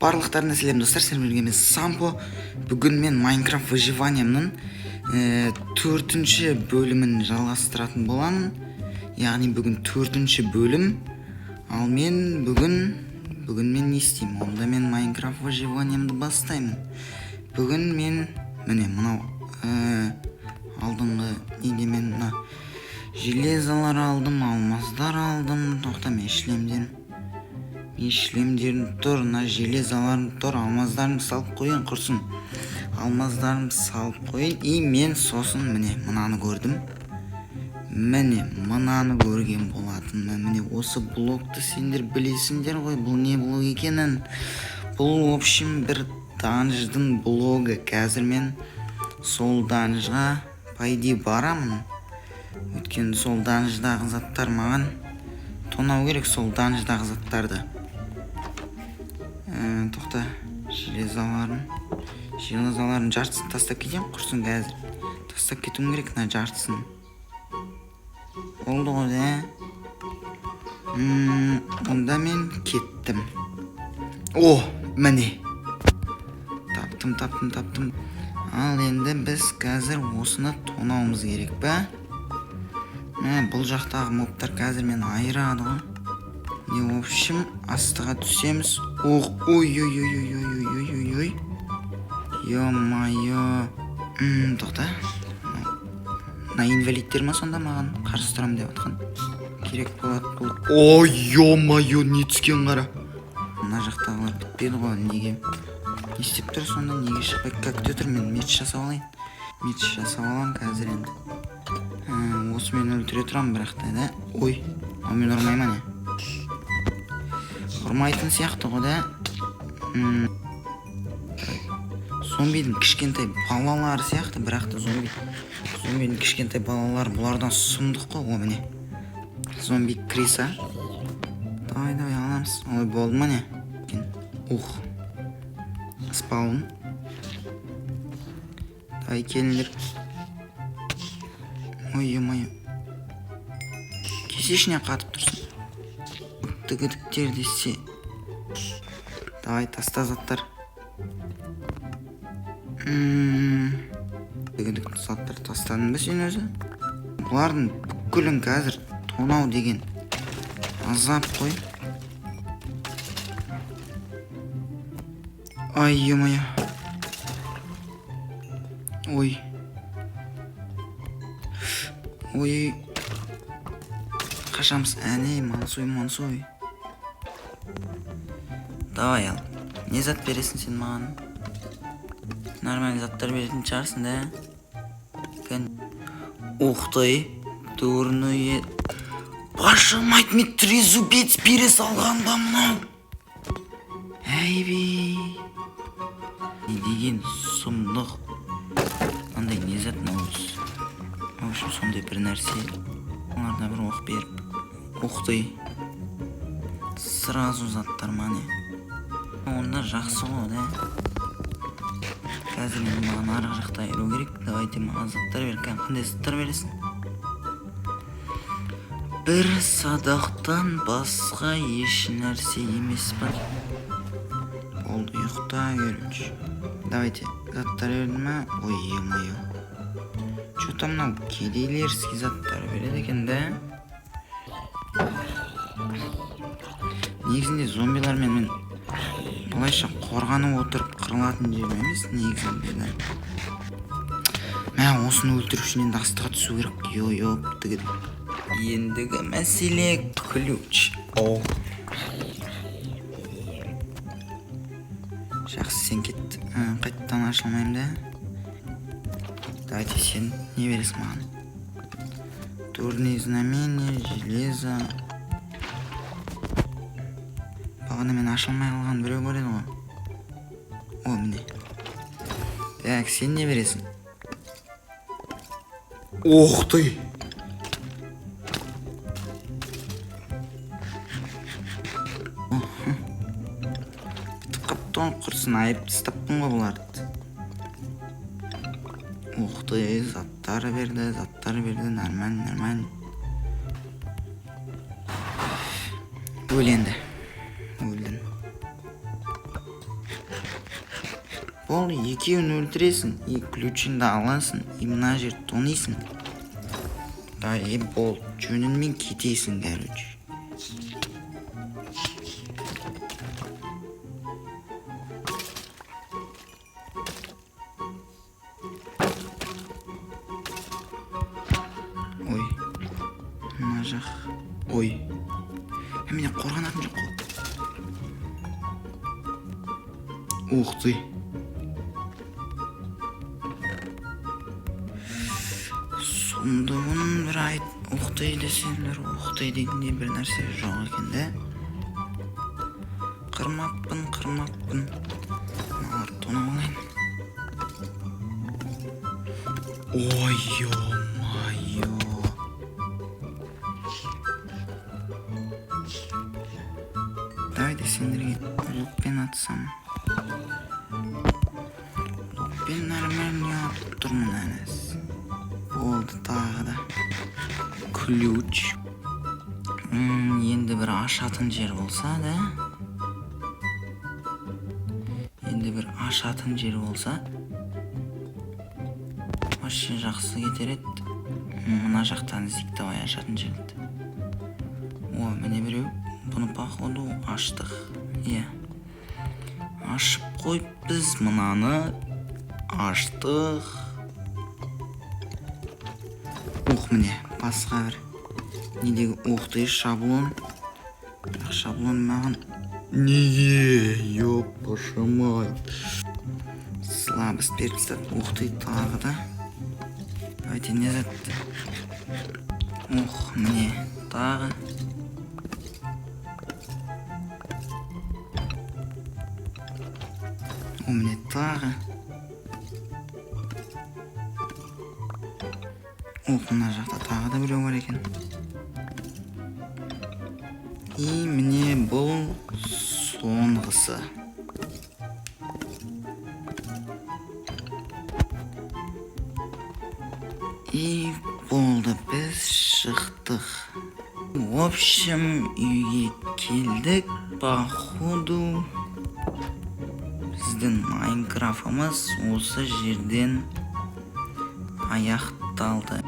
Барлықтарына сәлем, достар! Сіздермен бірге мен, Сампо. Бүгін мен Майнкрафт выживаниемнің төртінші бөлімін жалғастыратын боламын. Яғни бүгін төртінші бөлім. Ал мен бүгін мен не істеймін? Онда мен Майнкрафт выживаниемді бастаймын. Бүгін мен міне мынау алдыңғы неде мен мына железалар алдым, алмаздар алдым. Тоқта, мен шлемдерім, шлемдерім тұр, мына железаларым тұр, алмаздарымды салып қояйын, құрсын. Алмаздарымды салып қояйын. И мен сосын міне мынаны көрдім. Міне мынаны көрген болатынмын. Міне осы блокты сендер білесіңдер ғой, бұл не блок екенін. Бұл, в общем, бір данждың блогы. Қазір мен сол данжға, по идее, барамын. Өйткені сол данждағы заттар маған тонау керек, сол данждағы заттарды. Тоқта, железаларым жартысын тастап кетейін, құрсын. Қазір тастап кетуім керек мына жартысын. Болды ғой да. Онда мен кеттім. О, міне, таптым, таптым, таптым. Ал енді біз қазір осыны тонауымыз керек па? Мә, бұл жақтағы мобтар қазір мені айырады ғой. Не, в общем, астыға түсеміз. Ох, ой, ой, ой, ой, ой, ой, ой, ой, ё-моё. Тоқта, мына инвалидтер ма сонда маған қарсы тұрамын деп жатқан? Керек болады бұл. Ой, ё-моё, не түскен, қара! Мына жақтағылар бітпеді ғой. Неге, не істеп тұр сонда, неге шықпай? Как күте тұр, мен меч жасап алайын, меч жасап аламын қазір енді. Осымен өлтіре тұрамын, бірақ та да. Ой, мынаумен ұрмай ма, не? Ұрмайтын сияқты ғой да. Зомбидің кішкентай балалары сияқты, бірақ та зомбидің кішкентай балалары бұлардан сұмдық қой. О, міне, зомби криса. Давай, давай, аламыз. Ой, болды ма, не? Ух, спаун. Давай, келіңдер. Ой, ё-моё, кесешіне қатып тұрсын тігідіктер десе. Давай, таста заттар. Тігідік заттар тастадың ба сен өзі? Бұлардың бүкілін қазір тонау деген азап қой. Ай, ё-моё. Ой, ой, қашамыз. Әне, мансуй, мансуй. Давай, ал не зат бересің сен маған? Нормальный заттар беретін шығарсың да. Кән. Ух ты, дурной, ваша мать, мен трезубец бере салған ба мынау? Әйбей, не деген сұмдық! Мынандай не зат мынау? В общем, сондай бір нәрсе. Оларда бір оқ беріп, ух ты, сразу заттар ма, не? Онда жақсы ғой да. Қазір енді маған арғы жақта айыру керек. Давайте, маған заттар бер. Кәне, қандай заттар бересің? Бір садақтан басқа еш нәрсе емес па? Болды, ұйықта, короче. Давайте, заттар берді ма? Ой, ё-моё, че там мынау кедейлерский заттар береді екен да. Негізінде зомбилармен мен былайша қорғанып отырып қырылатын жерім емес негізінде да. Мә, осыны өлтіру үшін енді астыға түсу керек. Ё, ендігі мәселе ключ. О, жақсы, сен кет. Қайтадан аша алмаймын да. Давайте, сен не бересің маған? Дурные знамения, железо. Бағана мен аша алмай қалған біреу бар еді ғой. О, міне. Так, сен не бересің? Ох ты, бітіп қапты ғой, құрсын, айырып тастаппын ғой бұларды. Ух ты, заттар берді, заттар берді. Нормально, нормально. Өл енді, өлдің. Болды, екеуін өлтіресің и ключіңді аласың, и мына жерді тонисың да, и болды, жөніңмен кетесің, короче. Ой, мына жақ. Ой, менде қорғанатын жоқ қой. Ух ты, сұмдығын бір айт. Ух ты десеңдер, ух ты дегендей бір нәрсе жоқ екен да. Қырмаппын, қырмаппын. Мыналарды тонап алайын. Ой, ё-моё. Давайте сендерге лукпен атсам. Лукпен нормально атып тұрмын әнес. Болды, тағы да ключ. Енді бір ашатын жер болса да, енді бір ашатын жер болса, вообще жақсы кетер еді. Мына жақтан іздейік, давай, ашатын жерді. О, міне біреу. Бұны, походу, аштық, иә, ашып қойыппыз. Мынаны аштық. Ух, міне басқа бір недегі. Ух ты, шаблон. Бірақ шаблон маған неге? Ёпашамай, слабость беріп тастады. Ух ты, тағы да. Давайте, не зат? Ух, міне тағы. О, міне тағы. Ух, мына жақта тағы да біреу бар екен. И міне, бұл соңғысы. И болды, біз шықтық. В общем, үйге келдік. Походу, біздің Майнкрафтымыз осы жерден аяқталды.